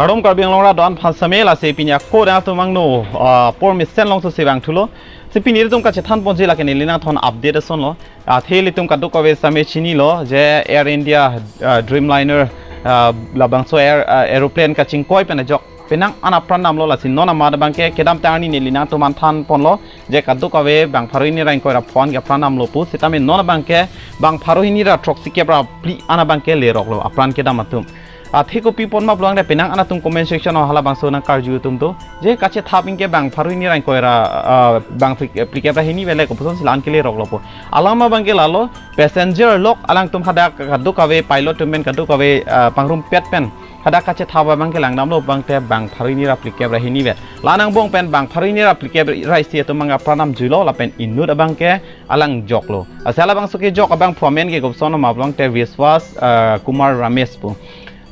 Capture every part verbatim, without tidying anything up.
Kardom Karbi Anglong rat do-an aphan sitame, lasi pini ako nangtum angno, ah, apor mesen alongsi vangthulo. Si pini ilitum kachethan ponji lake neli nangthon update asonlo. Athe ilitum kadokave sitame chinilo je Air India, ah, Dreamliner, ah, labangso air, ah, aeroplane kachingkoi pen ajok penang an apran damlo, lasi non amat abangke kedamtang arni neli nangtum aphan than ponlo je kadokave bang pharo hini ra ingkoi ra pho an ke apran damlo pu, sitame non abangke bang pharo hini ra throksikep ra phli an abangke leroklo apran kedam atum. Athe kopi apot ma pulo tangte penang an atum comment section o halabangso nangkarju atum do je kachethap ingke bang pharo hini ra ingkoi ra, ah, bang phli-, phlikep ra hini vet le kopuson si la-an ke leroklo pu. Alam abangke lalo, passenger lok alangtum hadak kadokave, pilot atum pen kadokave, ah, pangrumpet pen hadak kachethap abangke langdamlo pu tangte bang pharo hini ra phlikep ra hini vet. La-an angbong pen bang pharo hini ra phlikep ra isi atum abang apran damjuilo lapen inut abangke alang joklo. Lasi halabangso kejok abangphu amen ke kopusonlo ma pulo tangte Vishwas, ah, Kumar Ramesh pu.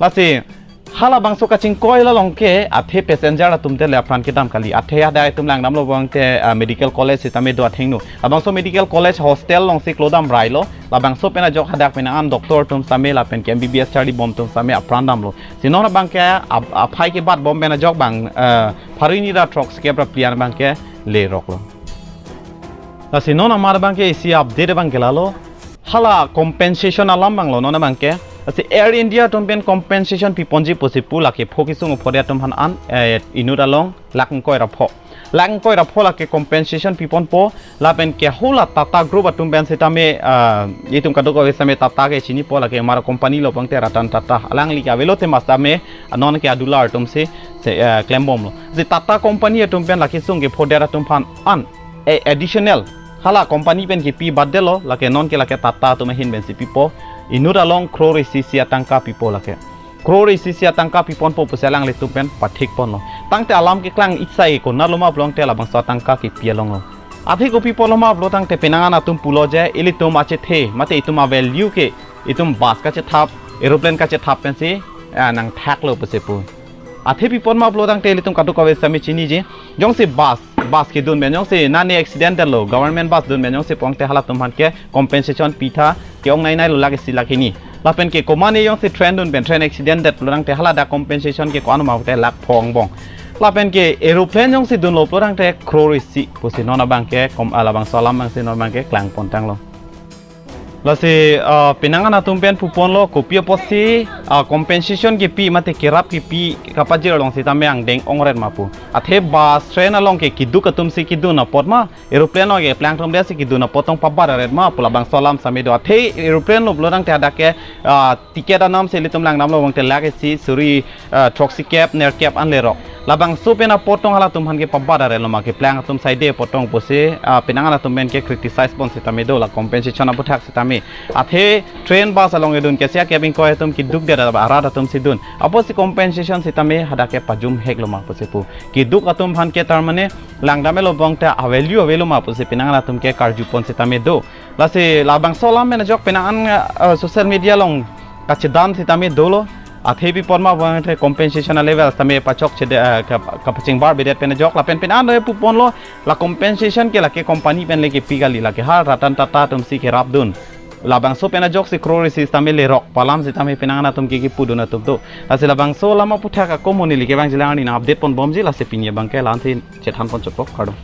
Lasi halabangso kachingkoi along ke athe passenger atum te le apran kedam kali. Athe hadak itum langdamlo pu tangte, ah, medical college sitame do athengno. Labangso medical college hostel alongsi klodam railo. Labangso pen ajok hadak penang an doctor atum sitame lapen ke M B B S charlibom atum sitame apran damlo. Si non abangke ap-, aphai kebat bom pen ajok bang, ah, pharo hini ra throksikep ra phli an abangke leroklo. Lasi non amat abangke isi update abangke lalo. Hala compensation alam abanglo non abangke. Lasi Air India atum pen compensation piponji pusi pu lake pho kesung pho det atum aphan an, eh, inut along lakh ingkoi ra pho. Lakh ingkoi ra pho lake compensation piponpo, lapen ke hala Tata Group atum pen sitame, ah, itum kadokave sitame Tata ke chinipo, lake mara company lo pu tangte Ratan Tata. Alangli ke avelo te ma sitame, ah, non ke adular atum si, si, ah, klembomlo. Si Tata company atum pen lake sung ke pho det atum aphan an, eh, additional hala company pen kepi badet lo, lake non ke lake Tata atum ahin pensi pipo, inut along crore isi isi atangka pipo lake. Crore isi isi atangka piponpo pusi alanglitum pen pathik ponlo. Tangte alam keklang itsai konatlo ma pulo tangte labangso atangka kepi alonglo. Athe kopi apotlo ma pulo tangte penang an atum pulo je ilitum achethe mate itum avalue ke itum bus kachethap, aeroplane kachethap pensi, ah, nangthaklo pusi pu. Athe pi apot ma pulo tangte ilitum kadokave sitame chiniji. Jongsi bus, bus kedun pen jongsi nane accident detlo, government bus dun pen jongsi pu tangte halatum aphan ke compensation pitha ke-ong nainailo lakh isi lakh hini. Lapen ke komane jongsi train dun pen train accident detlo tangte haladak compensation ke ko-an ma pu tangte lakh pho angbong. Lapen ke aeroplane jongsi dunlo pulo tangte crore isi pusi non abangke kom-, ah, labangso alam abangsi non abangke klang pontanglo. Lasi, ah, penang an atum pen puponlo kopi apotsi, ah, compensation kepi mate kerap kepi kapajir along sitame angdeng ongret ma pu. Athe bus train along ke keduk atum si kedun apot ma, aeroplane along ke plangthom det si kedun apot tong pabat aret ma pu labangso alam sitame do. Athe aeroplane lo pulo tangte hadak ke, ah, ticket anam si ilitum langdamlo pu tangte lakh isi suri, ah, throksikep nerkep an lerok. Labangso pen apot tong halatum aphan ke pabat aretlo ma keplang atum saide apot tong pusi, ah, penang an atum pen ke criticize pon sitame do la compensation aputhak sitame. Athe train bus along edun ke sia kebing koi atum keduk det arat atum si dun. Apotsi compensation sitame hadak ke pajum heklo ma pusi pu. Keduk atum aphan ke tar mane langdamlo pu tangte avalue avelo ma pusi penang an atum ke karju pon sitame do. Lasi labangso alam pen ajok penang an, eh, social media along kachedam sitame dolo. Athe pi apot ma pu tangte compensation a level sitame pachok chede, eh, kap-, kapachingbar bedet pen ajok lapen penang an puponlo la compensation ke lake company pen le kepi kali, lake ha Ratan Tata atum si kerap dun. Labangso pen ajok si crore isi sitame lerok pu alam sitame penang an atum ke kipudun atum do. Lasi labangso alam aputhak ako mo neli kevangjilang arni nang update ponbomji, lasi pini abangke la-ansi chethan pon chotpo, kardom.